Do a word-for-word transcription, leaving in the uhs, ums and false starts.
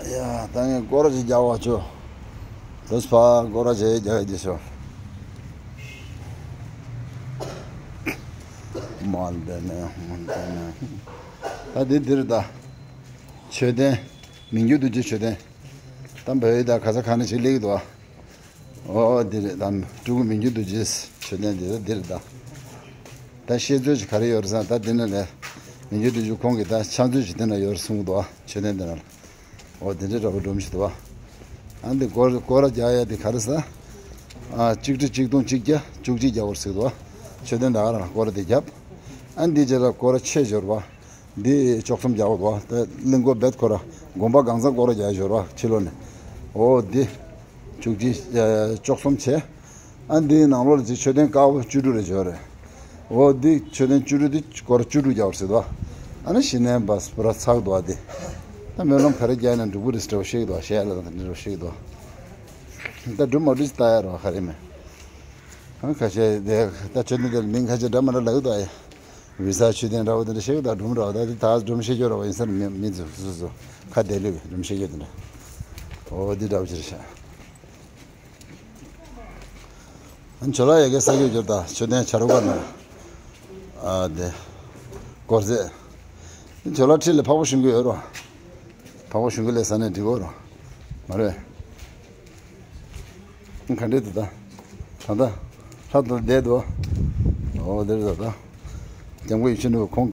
ཡ། ད་ངས་སྐོར་ར་ཅིག་རྒྱག་པ་ཆོ། དོ་ཕར་སྐོར་ར་ཅིག་རྒྱག་ཡ་ཅིག་ཆོ། མ་འདི་ནས་མ་འདི་ནས། ད་འདི་འདིར་ད། མཆོད་རྟེན། མི་འགྱུར་རྡོ་རྗེ་མཆོད་རྟེན། ད་བོད་ཡིག་ད་ག་ས་ག་ནས་ཅིག་སླེབས་ཀྱི་འདུག་ཨ། ཨོ་འདི་རེད་ད། སྤྲུལ་སྐུ་མི་འགྱུར་རྡོ་རྗེ་མཆོད་རྟེན་འདི་ད་འདི་རེད་ད། ད་བཤད་ཚུལ་ཅིག་ག་རེ་ཡོད་རེད་ཟེར་ན། ད་འདི་ནས་ལས་མི་འགྱུར་རྡོ་རྗེ་ཁོང་གིས་ད་ཕྱག་མཛོད་ཅིག་འདི་ན་ཡོད་རེད་གསུང་གི་འདུག་ཨ། མཆོད་རྟེན་འདི་ན་ལ། ཨོ་དེ་འདྲའི་འདྲ་པོ་སྒྲོམ་ཞིག་འདུག་བ། ཨ་འདི་སྐོར་སྐོར་ར་རྒྱག་ཡ་དེ་ག་རེ་ཟ། ཨ་གཅིག་ཁྲི་གཅིག་སྟོང་གཅིག་བརྒྱ་བཅུ་གཅིག་རྒྱག་དགོས་ཟེར་འདུག་བ། མཆོད་རྟེན་ད་ག་རང་སྐོར་ར་དེ་བརྒྱབ། ཨ་འདི་རྗེས་ལ་སྐོར་ར་ཆེ་འབྱོར་བ། འདི་བཅུ་གསུམ་རྒྱག་དགོས་འདུག་བ། དེ་གླིང་སྐོར་རྦད་ཁོ་ར་དགོན་པ་གང་ཚང་སྐོར་ར་རྒྱག་འབྱོར་བ་ཕྱི་ལོགས་ནས། ཨོ་འདི་བཅུ་གཅིག་ཨ་བཅུ་གསུམ་བྱས། ཨ་འདིའི་ནང་ལོགས་ལ་ཅིག་མཆོད་རྟེན་དཀར་པོ་བཅུ་དྲུག་རེ་འབྱོར་རེད། འོ་འདི་མཆོད་རྟེན་བཅུ་དྲུག་འདི་སྐོར་བཅུ་དྲུག་རྒྱག་པ་ཟེར་དོ། ཨ་ནི་གཞི་ནས་བ་སྤུ་ར་ཚགས་འདུག་ཨ་འདི། ད་སྨོན་ལམ་ག་རེ་རྒྱག་ན་འགྲུབ་ཀྱི་རེད་ཟེར་བ་ཤེས་ཀྱི་འདུག་ཨ། བཤད་ཡ་ལ་ད་འདི་འདྲ་བ་ཤེས་ཀྱི་འདུག་ཨ། ད་འགྲུབ་མ་འགྲུབ་ཅིག་ལྟ་ཡ་རོགས་ག་རེ་མེད། ཨ་ཁ་ཤས་དེ་ད་མཆོད་རྟེན་དེ་ལ་མིང་ཁ་ཤས་འདྲ་མི་འདྲ་ལབ་ཀྱི་འདུག་ཨ། བི་ས་མཆོད་རྟེན་འདྲ་བོ་དེ་འདྲ་ཤེས་ཀྱི་འདུག་འགྲུབ་རོགས་ད་དེ་ད་འགྲུབ་ཤེས་ཀྱི་རོགས་ཡིན་ས་ནི་མི་མི་ཚོ་སོ་སོ་ཁ་བདེ་ལེ་འགྲུབ་ཤེས་ཀྱི་དེ་འདྲ། འོ་འདི་འདྲ་བོ་ཅིག་རེད་ཤག་ཇོ་ལགས་ཡ་གི་ས་ཁྱོད་འབྱོར་ད་མཆོད་རྟེན་བྱ་རུ་ཀ་ན། ཨ་དེ། དཀོར་ཟས། ཇོ་ལགས་ཁྲིད་ལ་ཕག་པ་ཞོན་གི་ཡོད་རོ། ཕག་པ་ཞོན་གི་ལས་ས་ནས་འགྲིག་གོ་རོ། མ་རེད། ག་འདྲས་འདུག་ད། ད་ད། ལྷ་ད་བསྡད་འདུག་འོ་དེར་ད་ད། སྐྱབས་མགོན་ཡིད་བཞིན་ནོར་བུ་ཁོང་